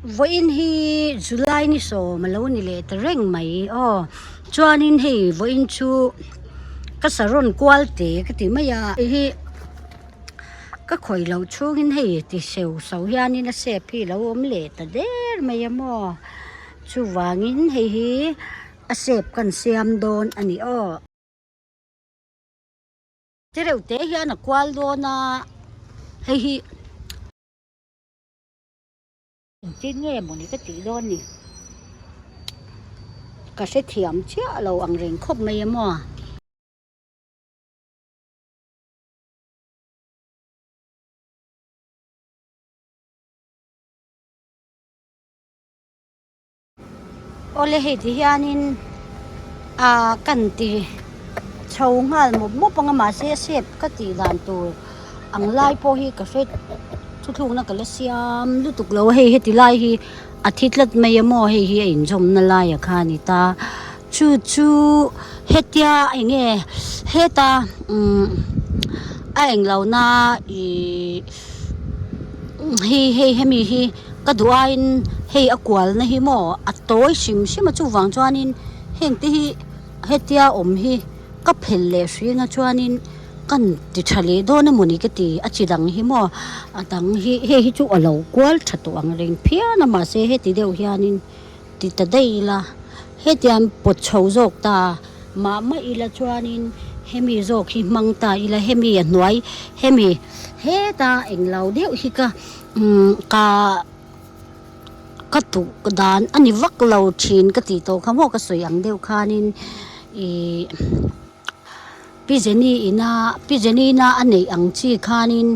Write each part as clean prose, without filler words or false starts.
Vawiin hi July ni sawm a lo ni leh ta reng mai aw chuanin hei vawiin chu ka saron kual te ka ti mai a hei hi ka khawih loh chhungin hei ti seu so hianin a sep hi a lo awm leh ta der mai a maw chuvangin hei hi a sep kan siam dawn a ni aw. Tereuh te hian a kual dawn a hei hi. Engtin nge mawni ka tih dawn ni? Ka hrethiam chiah lo ang reng khawp mai a maw? Awle hei ti hianin ah kan ti chho nghal mawp mawp ang a mahse a shape ka tih dan tur ang lai pawh hi ka hre thuthlukna ka la siam lutuk lo a hei heti lai hi a thi tlat mai a maw hei hi a inzawmna laiah kha a ni ta chu chu hetia eng nge heta umm a englo na ihh hei hei hemi hi. Ka duh aiin hei a kualna hi maw a tawi hrim hrim a chuvang chuanin heng te hi hetia awm hi ka phel leh hring a chuanin kan ti tha leh dawn emawni ka ti a chi dang hi maw a dang hi hei hi chu a lo kual tha tawh ang reng phian a mahse heti deuh hianin ti ta daih ila hetiang pawt chho zawk ta mah mah ila chuanin hemi zawk hi hmang ta ila hemi a hnuai hemi heta englo deuh hi ka. Umm ka ka duh dan a ni vak lo thin ka tih tawh kha maw ka sawi ang deuh khanin ihh Pi Jenny ina Pi Jenny ina a neih ang chi khanin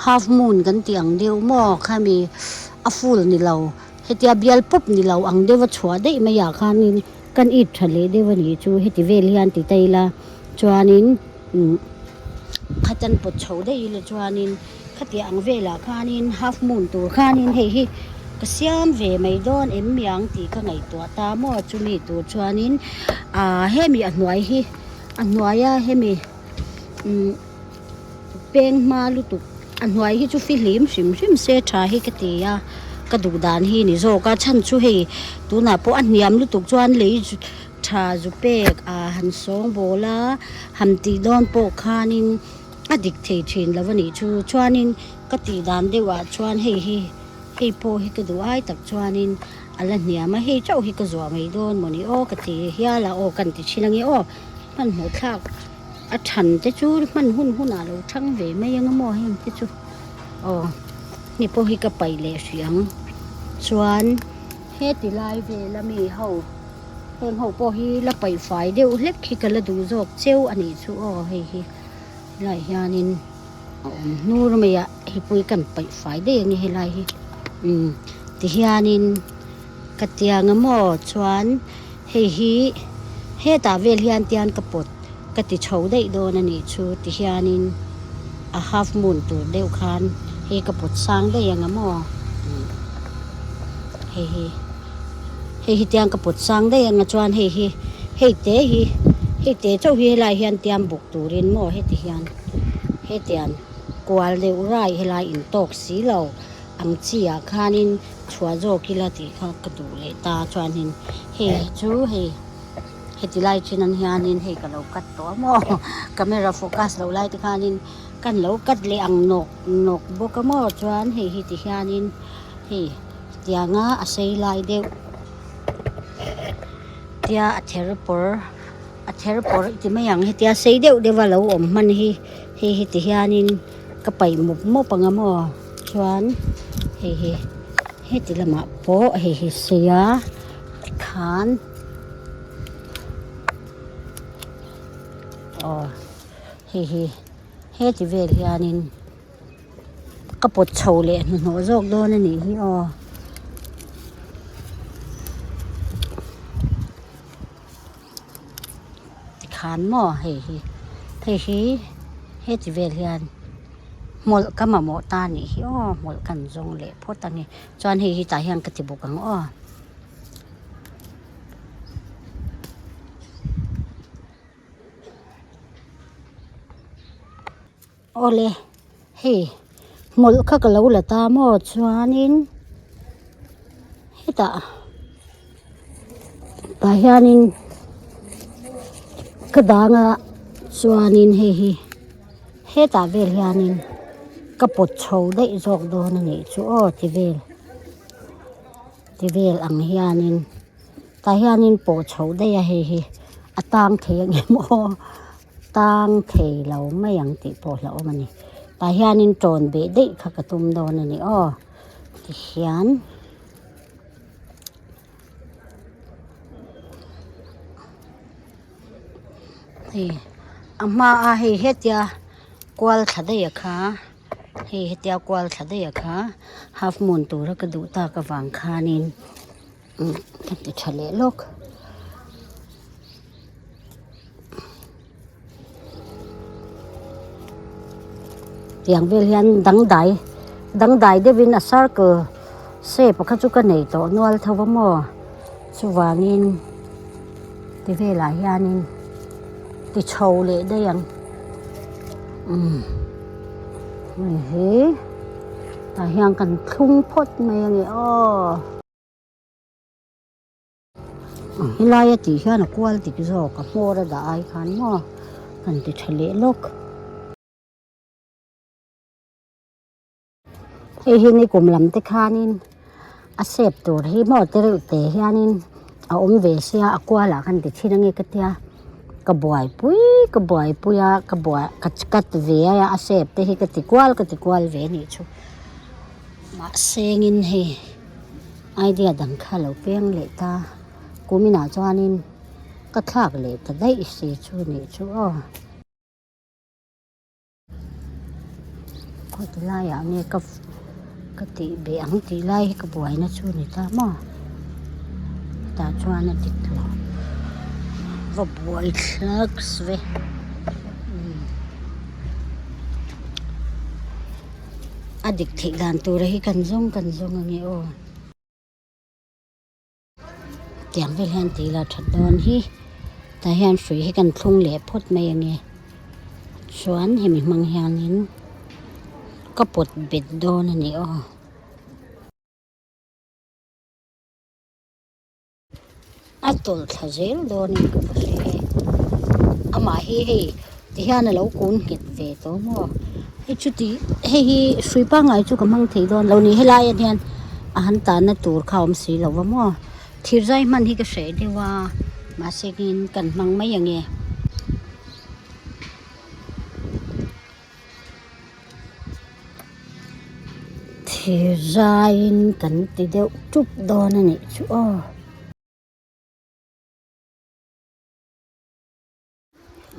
half moon kan tih ang deuh maw khami a full ni lo hetia bial pawp ni lo ang deuh a chhuah daih mai ah khanin kan it tha leh deuh a nih chu heti vel hian ti ta ila chuanin umm khatan pawt chho daih ila chuanin. Khatiang ang velah khanin half moon tur khanin hei hi ka siam ve mai dawn em mi ang tih ka ngaihtuah ta maw chumi tur chuanin ah hemi a hnuai hi a hnuaia hemi umm peng hma lutuk a hnuai hi chu fihlim hrim hrim se tha hi ka ti a ka duh dan hi ni zawk a chhan chu hei tunah pawh a hniam lutuk chuan lei tha zu pek ah han sawng bawl a han tih dawn pawh khanin. A dik thei thin lo a nih chu. Chuanin ka tih dan deuhah chuan hei hi hei pawh hi ka duh ai tak chuanin a la hniam a, hei chauh hi ka zuah mai dawn mawni aw ka ti hial a aw kan ti thin ange aw. Hmanhmawh thlak a than te chu hman hun hunah lo thang ve mai ang maw heng te chu aw hei pawh hi ka paih leh hrih ang. Chuan heti lai vela mi ho heng ho pawh hi la paih fai deuh hlek hi ka la duh zawk cheu a nih chu aw hei hi. Helaiah hianin a awm hnur mai a hei pawh hi kan paih fai daih ang e helai hi umm tihianin ka tiang a maw chuan hei hi hetah vel hian tian ka pawt ka ti chho daih dawn a nih chu tihianin a half moon tur deuh khan hei ka pawt sang daih ang a maw umm hei hi. Hei hi tiang ka pawt sang daih anga chuan hei hi hei te hi hei te chauh hi helai hian tiang buk turin maw heti hian hetiang kual deuh rai helai intawk si lo ang chi ah khanin chhuah zawk ila tih kha ka duh leh ta chuanin hei hi chu hei heti lai chin ang hianin hei ka lo cut tawh a maw camera focus loh lai te khanin kan lo cut leh ang nawk nawk bawk a maw chuan hei hi ti hianin hei. Tianga a sei lai deuh tia a ther pawr a ther pawr i ti mai ang hetia sei deuh deuh a lo awm hman hi hei hi ti hianin ka paih mawp mawp ang a maw chuan hei hi heti lamah pawh hei hi sei a tikhan aw hei hi heti vel hianin. Ka pawt chho leh hnuhnawh zawk dawn a nih hi aw. Tikhan maw hei hi hei hi heti vel hian hmawlh ka mamawh ta a nih hi aw hmawlh kan zawng leh phawt a ni chuan hei hi tah hian ka ti bawk ang aw. Awle hei hmawlh kha ka lo la ta maw chuanin. Hetah tah hianin ka dang a chuanin hei hi hetah vel hianin ka pawt chho daih zawk dawn a nih chu aw ti vel ti vel ang hianin tah hianin pawh chho daih a hei hi a tang thei ang em aw. Tang thei lo mai ang tih pawh hlauhawm a ni. Tah hianin tawn beh daih kha ka tum dawn a ni aw. Tihian hei a hmaa hei hetia kual thla daih a kha hei hetia kual thla daih a kha half moon tura ka duh tak avang khanin ka ti tha leh lawk. Tiang vel hian dangdai dangdai deuhin a circle shape kha chu ka nei tawh nual tho va maw chuvangin ti velah hianin ti chho leh daih ang umm hei hi tah hian kan thlung phawt mai a ni aw. Helai a tih hian a kual dik zawk a hmawr a dah ai khan maw han ti tha leh lawk. Hei hi nikum lam te khanin a sep tur hi maw te reuh te hianin a awm ve sia a kualah khan ti thin ange ka tia ka buaipui ka buaipui a ka buai ka cut ve a a sep te hi ka ti kual ka ti kual ve a nih chu mahse engin hei. Idea dang kha lo peng leh ta. Kuminah chuanin ka thlak leh ta daih si chu nih chu aw. Khaw ti laiah nge ka ka tih beh ang tih lai hi ka buaina chu ni ta maw. Tah chuan a dik lo. Va buai thlaks ve. A dik theih dan tura hi kan zawng kan zawng a nge aw. Tiang vel hian tih la that dawn hi tah hian hrui hi kan thlung leh phawt mai a nge chuan hemi hmang hianin ka pawt bet dawn a ni aw. A tawlh thla zel dawnin ka va hre e amah hi hei tihian a lo kun nghet ve tawh maw hei chuti hei hi hrui pangngai chu ka hmang thei dawn lo ni helai ah hian a han tanna tur kha a awm si lo va maw thir zai hman hi ka hreh deuh a mahse in kan hmang mai ang e. Thir zaiin kan ti deuh tup dawn a nih chu aw.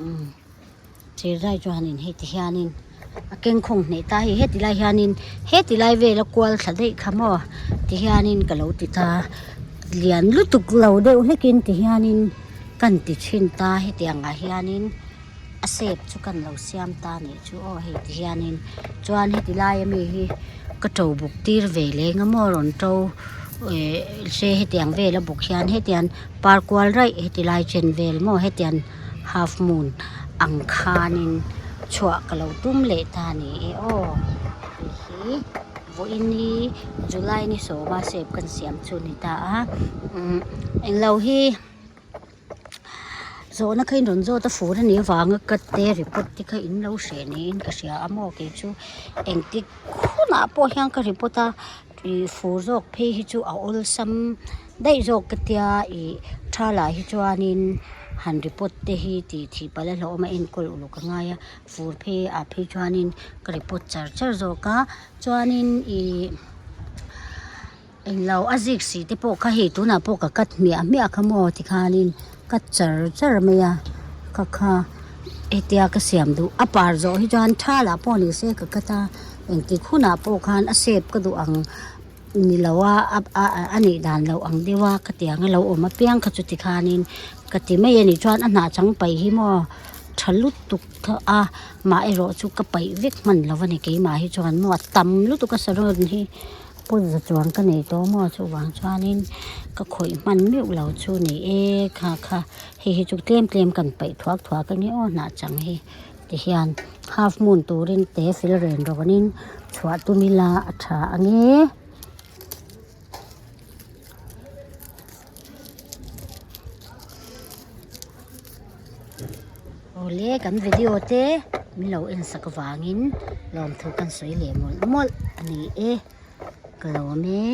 Umm thir zai chuanin hei ti hianin a keng khawng hneh ta hei heti lai hianin heti lai vela kual thla daih kha maw ti hianin ka lo ti ta lian lutuk lo deuh hlekin ti hianin kan ti thin ta hetiang ah hianin. A shape chu kan lo siam ta nih chu aw hei ti hianin chuan heti laia mi hi ka to buk tir ve leng a maw rawn to eh se hetiang vela buk hian hetiang par kual raih heti lai chen vel maw hetiang half moon ang khanin chhuah ka lo tum leh ta ni e aw hei hi vawiin hi july ni sawma shape kan siam chu ni ta a umm englo hi. Zawhna kha in rawn zawt a fur a nih avanga ka te report te kha in lo hreh niin ka hria a maw kei chu engtik hunah pawh hian ka report a ih fur zawk phei hi chu a awlsam daih zawk ka tia ih tha lah hi chuanin han report te hi tih thih palh a hlauhawm a enkawl uluk a ngai a fur phei ah phei chuanin ka report char char zawk a chuanin ih. Englo a zik si te pawh kha hei tunah pawh ka cut hmiah hmiah kha maw tikhanin cut char char mai a ka kha hetia ka siam duh a par zawh hi chuan tha lah pawh ni se ka cut a engtik hunah pawh khan a shape ka duh ang ni lo a a nih dan loh ang deuh a ka tiang a lo awm apiang kha chu tikhanin ka ti mai a nih chuan a hnah chang paih hi maw tha lutuk a mah erawh chu ka paih vek hman lo a ni keimah hi chuan maw a tam lutuk a saron hi. Pawza chuan ka nei tawh maw chuvang chuanin ka khawih hman meuh lo chu ni e kha kha hei hi chu tlem tlem kan paih thuak thuak a nia aw hnah chang hi ti hian half moon turin te fel ren rawnin chhuah tum ila a tha ang e. Awle kan video te min lo en sak avangin lawmthu kan sawi leh mawlh mawlh a ni e ka lawm e.